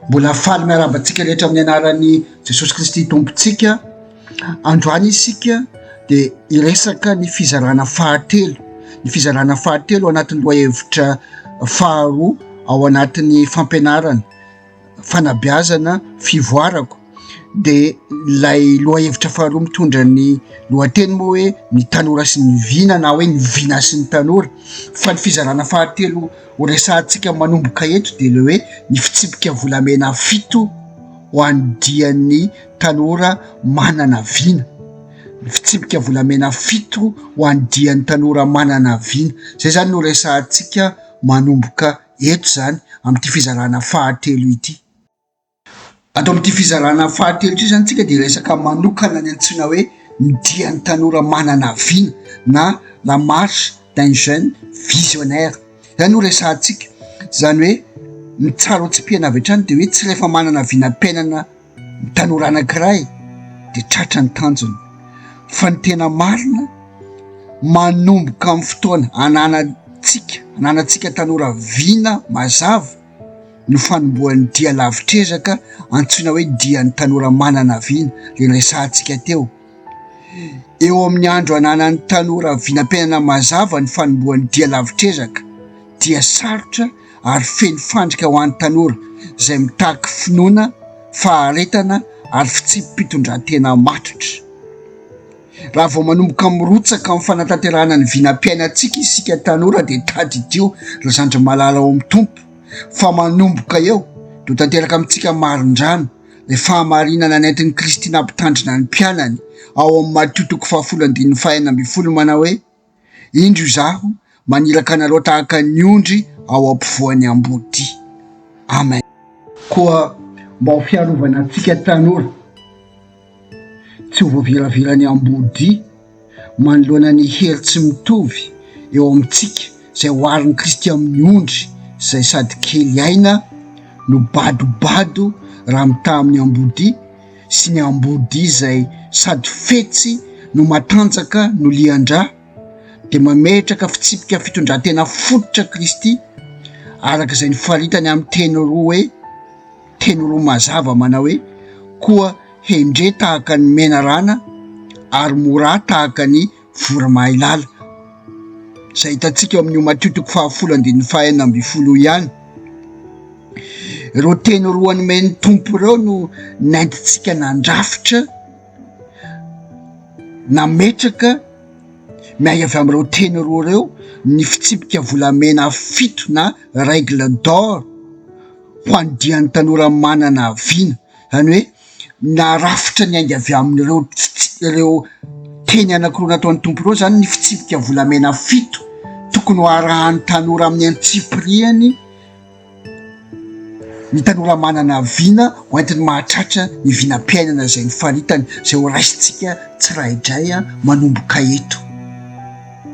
Mbola faly miarahaba antsika rehetra amin'ny anaran'i Jesosy Kristy Tompontsika. Androany isika dia hiresaka ny fizarana fahatelo, ny fizarana fahatelo anatin'ny lohahevitra faharoa ao anatin'ny fampianarana. fanabeazana fivoarako de ilay lohahevitra faharoa mitondra ny lohateny moa hoe ny tanora sy ny vina na hoe ny vina sy ny tanora fa ny fizarana fahatelo ho resahantsika manomboka eto de le hoe ny fitsipika volamena fito ho an'ny dian'ny tanora manana vina, ny fitsipika volamena fito ho an'ny dian'ny tanora manana vina, zay zany no resahantsika manomboka eto izany amin'ity fizarana fahatelo ity. Ato amin'ity fizarana fahatelo ity izany tsika dia hiresaka manokana ny antsoina hoe ny dian'ny tanora manana vina na la marche d'un jeune visionnaire. Izany no resahantsika, izany hoe ny tsara ho tsipihana avy hatrany dia hoe tsy rehefa manana vinam-piainana ny tanora anankiray dia tratra ny tanjony fa ny tena marina manomboka amin'ny fotoana ananantsika ananantsika tanora vina mazava no fanombohan'ny dia lavitr'ezaka antsoina hoe dian'ny tanora manana vina le niresahantsika teo. Eo amin'ny andro ananan'ny tanora vinam-piainana mazava ny fanombohan'ny dia lavitr'ezaka dia sarotra ary feno fandrika ho an'ny tanora izay mitaky finoana, faharetana ary fitsipi-pitondrantena matotra. Raha vao manomboka mirotsaka amin'ny fanatanterahana ny vinam-piainantsika isika tanora dia tadidio ry zandry malala ao amin'ny Tompo fa manomboka eo dia ho tanteraka amintsika marindrano ilay fahamarinana nentin'i Kristy nampitandrina ny mpianany ao amin'ny Matio toko fahafolo andininy fahenina ambinifolo manao hoe Indro izaho maniraka anareo tahaka ny ondry ao ampovoan'ny ambodia. Amen. Koa mba ho fiarovana antsika tanora tsy ho voaviraviran'ny ambodia manoloana ny hery tsy mitovy eo amintsika izay oharin'i Kristy amin'ny ondry izay sady kely aina no badobado raha mitaha amin'ny ambodia sy ny ambodia izay sady fetsy no matanjaka no lian-drà dia mametraka fitsipika fitondran-tena fototra Kristy araka izay nofaritany amin'ny teny roa hoe teny roa mazava manao hoe koa hendre tahaka ny menarana ary morà tahaka ny voromahailala izay hitantsika eo amin'io Matio toko fahafolo andininy fahenina ambin'ny folo ihany. Ireo teny roa nomen'ny Tompo ireo no nentintsika nandrafitra, nametraka, miainga avy amin'ireo teny roa ireo ny fitsipika volamena fito na règle d'or ho an'ny dian'ny tanora manana vina, izany hoe narafitra niainga avy amin'ireo ireo teny anankiroa nataon'ny Tompo ireo izany ny fitsipika volamena fito tokony ho arahan'ny tanora amin'ny antsipiriany ny tanora manana vina ho entiny mahatratra ny vinam-piainana izay nofaritany izay ho raisintsika tsiraidray manomboka eto.